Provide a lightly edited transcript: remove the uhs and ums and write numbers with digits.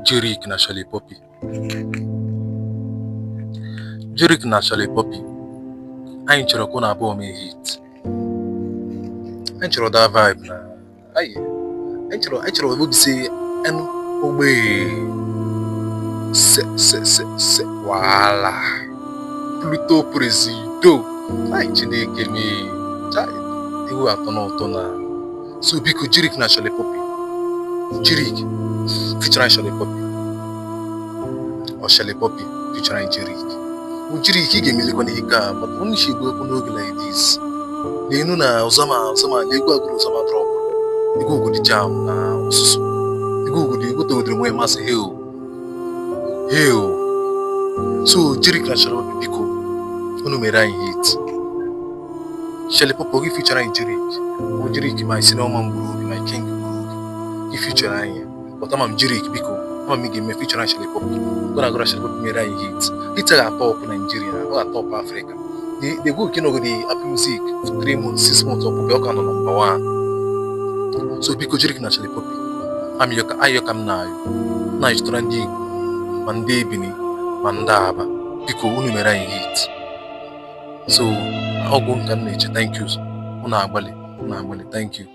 Jeriq na Shallipopi. Jeriq na Shallipopi, anyị chọrọ ka unu abụọ mee hit. Anyị chọrọ that vibe na anyị anyị chọrọ obi si enu ogbe se se se se wahala Pluto Presido. Anyị Chineke mee chai, egwu atọ n'ụtọ na. So biko, Jeriq na Shallipopi, Jeriq featuring Shallipopi or Shallipopi featuring Jeriq. Jeriq, ị ga-emelikwa n'ike a, but onye isi egwu ekwu n'oge like this n'enu na Uzoma. Uzoma na egwu agụrụ Uzoma drop egwu ugodi jam na ụsụsụ egwu ugodi egwu togodiri nwee masị heo heo. So Jeriq na Shallipopi, biko, unu mere anyị hit. Shallipopi gị featuring Jeriq o Jeriq, my senior man gburu obi, my king gburu obi gị feature anyị. But ama m, Jeriq, biko, ama m ị ga-eme featuring Shallipopi. Gụ na agụra Shallipopi mere anyị hit. Hit a ga-atọpụ Nigeria, ọ ga-atọpụ Africa. The egwu nke nọgodi Apple Music for 3 months, 6 months, ọpụpụ ọ ka nọ number one. So biko, Jeriq na Shallipopi, ayọ ka m na-ayọ na-achịtara ndị Igbo, ma ndị Ebini ma ndị Aba, biko, unu mere anyị hit. So ọgwụ nka m na-eche. Thank you, unu agbalị, unu agbalị. Thank you.